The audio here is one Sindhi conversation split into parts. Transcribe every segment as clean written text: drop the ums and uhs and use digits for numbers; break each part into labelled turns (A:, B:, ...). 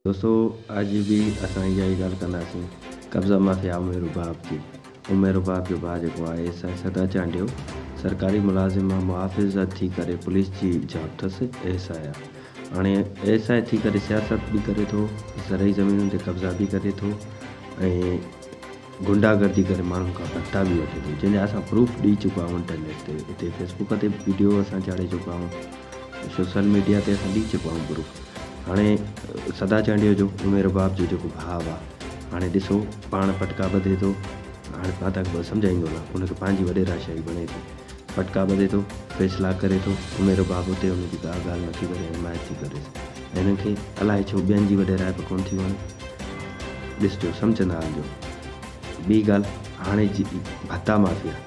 A: دوستو اڄ به اسان اها ئي ڳالهه ڪنداسين قبضا مافيا عمر رباب جي. عمر رباب جو ڀاء جيڪو آهي ايس I صدا چانڊيو سرڪاري ملازم مان محافظ ٿي ڪري پوليس جي جاب ٿس ايس I آ هاڻي ايس I ٿي ڪري سياست به ڪري ٿو زرعي زمينن تي قبضا به ڪري ٿو ۽ غنڊا گردي ڪري ماڻهن کان ڀتا به وٺي ٿو جنهن جا اسان پروف ڏئي چڪا آهيون انٽرنيٽ تي هتي فيسبوڪ تي به وڊيو اسان چاڙهي چڪا آهيون سوشل ميڊيا تي اسان ڏئي چڪا آهيون پروف هاڻي سدا چانڊيو جو عمير باب جو جيڪو ڀاء آهي هاڻي ڏسو پاڻ پٽڪا ٻڌي ٿو هاڻي مان تاکي بس سمجهائيندو نه ان کي پنهنجي وڏيرا شاهي بڻي ٿي پٽڪا ٻڌي ٿو فيصلا ڪري ٿو عمير باب اتي ان جي ڪا ڳالهه نٿي ڪري حمايت ٿي ڪريس هنن کي الائي ڇو ٻين جي وڏيرائپ ڪونه ٿي وڻي. ڏسجو سمجهندا هلجو. ٻي ڳالهه هاڻي جي ڀتا مافيا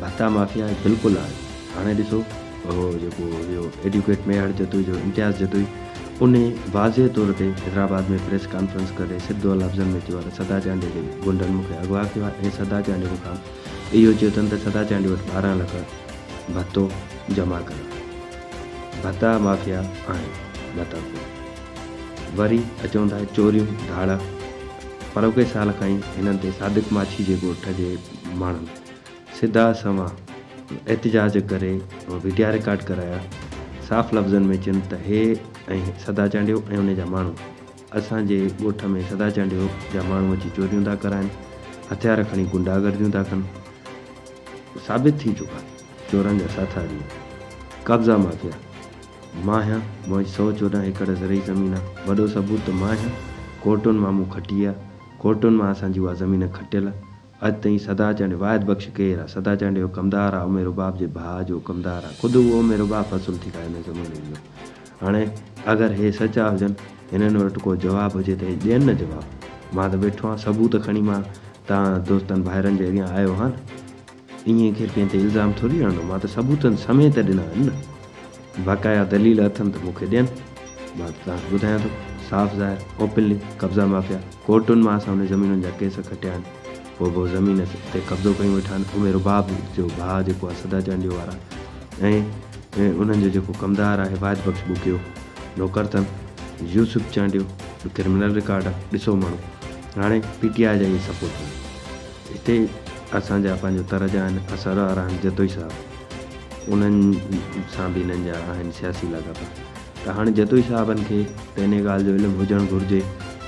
A: ڀتا مافيا بلڪل آهي هاڻي ڏسو اهو جيڪو اهو ايڊوڪيٽ ميهڙ جتوئي جو امتياز جتوئي ان واضح طور تي حيدرآباد ۾ پريس ڪانفرنس ڪري سڌو لفظن ۾ چيو آهي ته سدا چانڊيي جي غنڊن مون کي اغوا ڪيو آهي ۽ سدا چانڊيي مون کان اهو چيو اٿن ته سدا چانڊيي وٽ 12 لک ڀتو جمع ڪراء. ڀتا مافيا آهن ڀتا خور. وري اچون ٿا چوريون ڌاڙا پروڪي سال کان ئي هنن تي صادق ماڇي جي ڳوٺ جي ماڻهن سڌا سنوان احتجاج ڪري وڊيا رڪارڊ ڪرايا صاف لفظن ۾ چين ته هي ۽ سدا چانڊيو ۽ ان جا ماڻهو اسان جي ڳوٺ ۾ سدا چانڊيو جا ماڻهو اچي چوريون ٿا ڪرائن هٿيار کڻي گنڊا گرديون ٿا ڪن ثابت ٿي چڪا چورن جا ساٿاري قبضا مافيا مان آهيان، منهنجي 114 ايڪڙ زرعي زمين آ، وڏو ثبوت ته مان آهيان، ڪورٽن مان مون کٽي آ، ڪورٽن مان اسان جي اها زمين کٽيل آ، اڄ تائين سدا چانڊيو، واحد بخش ڪير آ، سدا چانڊيو ڪمدار آ، ام رباب جي ڀاء جو ڪمدار آ، خود اهو ام رباب فصل ٿي کائي انهن زمينن جو، هاڻي اگر هي سچا هجن، هنن وٽ ڪو جواب هجي ته هي ڏين نه جواب، مان ته ويٺو آهيان ثبوت کڻي مان توهان دوستن ڀائرن جي اڳيان آيو آهيان نه. ائين ڪير ڪنهن تي الزام ٿوري هڻندو، مان ته ثبوتن سميت ڏنا آهن نه. باقاعده دليل اٿن ته مون کي ڏين. مان ته توهان کي ٻڌايان ٿو، صاف ظاهر، اوپنلي، قبضا مافيا، ڪورٽن مان اسان انهن زمينن جا ڪيس کٽيا آهن، پوء به زمين تي قبضو ڪيون ويٺا آهن. ام رباب جو ڀاء جيڪو آهي سدا چانڊيو وارا ۽ انهن جو جيڪو ڪمدار آهي واحد بخش ٻگهيو، نوڪر اٿن، يوسف چانڊيو به ڪرمنل رڪارڊ آهي، ڏسو ماڻهو هاڻي پي ٽي آء جا اهي سپورٽر آهن. هتي اسان جا پنهنجو تر جا آهن اثر وارا آهن جتوئي صاحب انهن سان به هنن جا آهن سياسي لاڳاپا ته هاڻي جتوئي صاحبن کي ته انهي ڳالهه جو علم هجڻ گهرجي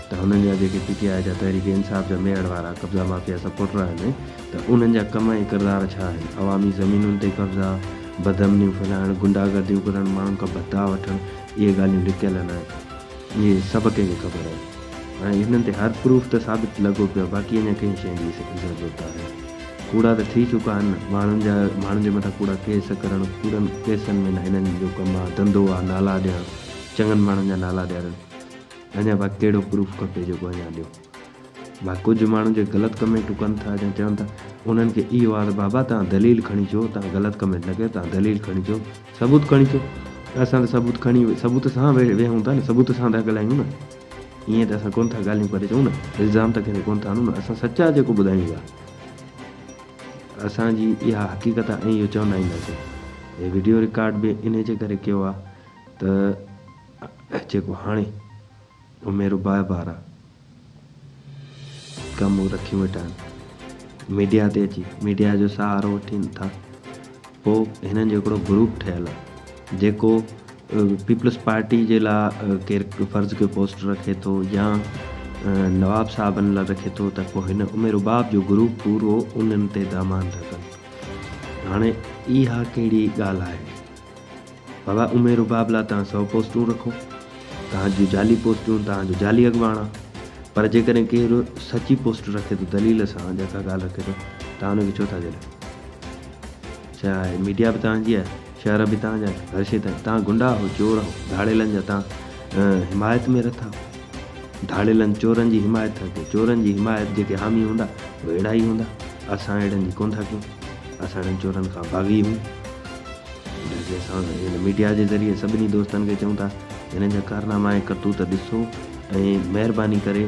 A: ته هنن جا جيڪي پي ٽي آء جا تحريڪ انصاف جا ميهڙ وارا قبضا مافيا سپورٽر آهن ته انهن جا ڪم ۽ ڪردار ڇا آهن عوامي زمينن تي قبضا بدامنيون ڦهلائڻ غنڊا گرديون ڪرڻ ماڻهن کان ڀتا وٺڻ اهي ڳالهيون لڪيل ناهن اهي سڀ ڪنهن کي خبر آهي. ۽ هنن تي هر پروف ته ثابت لڳو پيو آهي باقي اڃا ڪنهن شيء جي ضرورت آهي. ڪوڙا ته ٿي چڪا آهن نه ماڻهن جا ماڻهن جي مٿان ڪوڙا ڪيس ڪرڻ ڪوڙن ڪيسن ۾ نه هنن جو ڪم آهي ڌنڌو آهي نالا ڏيڻ چڱن ماڻهن جا نالا ڏيارڻ اڃا باقي ڪهڙو پروف کپي جيڪو اڃا ڏيو باقي ڪجهه ماڻهو جيڪي غلط ڪمينٽون ڪن ٿا يا چون ٿا انهن کي اهو آهي ته بابا توهان دليل کڻي اچو توهان غلط ڪمينٽ نه ڪيو توهان دليل کڻي اچو ثبوت کڻي اچو اسان ته ثبوت کڻي ثبوت سان ويهون ٿا نه ثبوت سان ٿا ڳالهايون نه ائين ته اسان ڪونه ٿا ڳالهيون ڪري چئون نه الزام ته ڪنهن تي ڪونه ٿا هڻون نه اسان سچا جيڪو ٻڌايون ٿا اسان جي اها حقيقت آهي ۽ اهو چوندا اينداسين هي وڊيو رڪارڊ به انهي جي ڪري ڪيو آهي ته جيڪو هاڻي عمير بار بار ڪم رکيون ويٺا آهن ميڊيا تي اچي ميڊيا جو سهارو وٺين ٿا پوء هنن جو هڪڙو گروپ ٺهيل آهي جيڪو پيپلز پارٽي جي لاء ڪير فرض ڪيو پوسٽ رکي ٿو يا نواب صاحبن لاء رکي ٿو ته پوء هن ام رباب جو گروپ پورو انهن تي دامان ٿا ڪن هاڻي اها ڪهڙي ڳالهه آهي بابا ام رباب لاء توهان 100 پوسٽون رکو توهان جون جعلي پوسٽون توهان جو جعلي اڳواڻ آهي پر جيڪڏهن ڪير سچي پوسٽ رکي ٿو دليل سان جيڪا ڳالهه رکي ٿو توهان ان کي ڇو ٿا جهليو ڇا ميڊيا به توهان جي آهي شهر به توهان جا آهن هر شيء توهان توهان گنڊا آهو چور آهو ڌاڙيلن جا توهان حمايت ۾ رٿا ڌاڙيلن چورن جي حمايت ٿا ڪيو چورن جي حمايت جيڪي حامي هوندا اهي اهڙا ئي هوندا اسان اهڙن جي ڪونه ٿا ڪيون اسان اهڙن چورن کان باغي آهيون اسان هن ميڊيا جي ذريعي سڀني دوستن کي چئون ٿا هنن جا ڪارناما ۽ ڪرتوت ڏسو ۽ مهرباني ڪري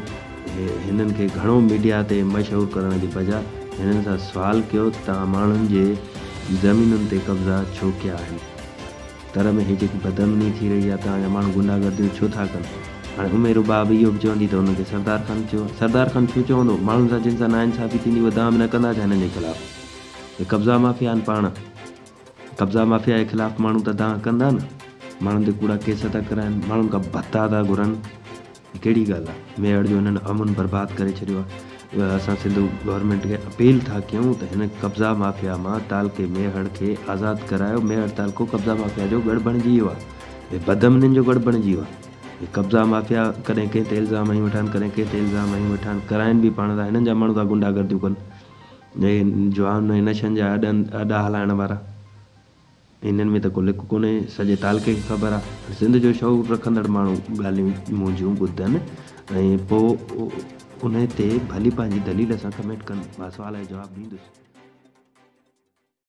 A: هنن کي گهڻو ميڊيا تي مشهور ڪرڻ جي بجاء هنن سان سوال ڪيو ته توهان ماڻهن جي زمينن تي قبضا ڇو ڪيا آهن؟ تر ۾ هي جيڪي بدامني ٿي رهي آهي توهان جا ماڻهو غنڊا گرديون ڇو ٿا ڪن؟ هاڻي ام رباب اهو به چوندي ته ان کي سردار خان چيو آهي. سردار خان ڇو چوندو؟ ماڻهن سان جن سان ناانصافي ٿيندي اهي دانهن به نه ڪندا ڇا هنن جي خلاف؟ هي قبضا مافيا آهن پاڻ. قبضا مافيا جي خلاف ماڻهو ته دانهن ڪندا نه. ماڻهن تي ڪوڙا ڪيس ٿا ڪرائن، ماڻهن کان ڀتا ٿا گهرن. هي ڪهڙي ڳالهه آهي؟ ميهڙ جو هنن امن برباد ڪري ڇڏيو آهي. اسان سنڌ گورنمينٽ کي اپيل ٿا ڪيون ته هن قبضا مافيا مان تعلقي ميهڙ کي آزاد ڪرايو. ميهڙ تعلقو قبضا مافيا جو ڳڙهه بڻجي ويو آهي. هي بدامنين جو ڳڙهه بڻجي ويو آهي. هي قبضا مافيا ڪڏهن ڪنهن تي الزام هنيون ويٺا آهن، ڪڏهن ڪنهن تي الزام هنيون ويٺا آهن. ڪرائين به پاڻ ٿا. هنن جا ماڻهو ٿا غنڊا گرديون ڪن. هي جوان ۽ نشن جا اڏا هلائڻ وارا. انهن ۾ ته ڪو لڪ ڪونهي، سڄي تعلقي کي خبر آ. سنڌ جو شعور رکندڙ ماڻهو ڳالهيون منهنجون ٻڌن ۽ پوء انهي تي ڀلي پنهنجي دليل سان ڪمينٽ ڪن. مان سوال جو جواب ڏيندس.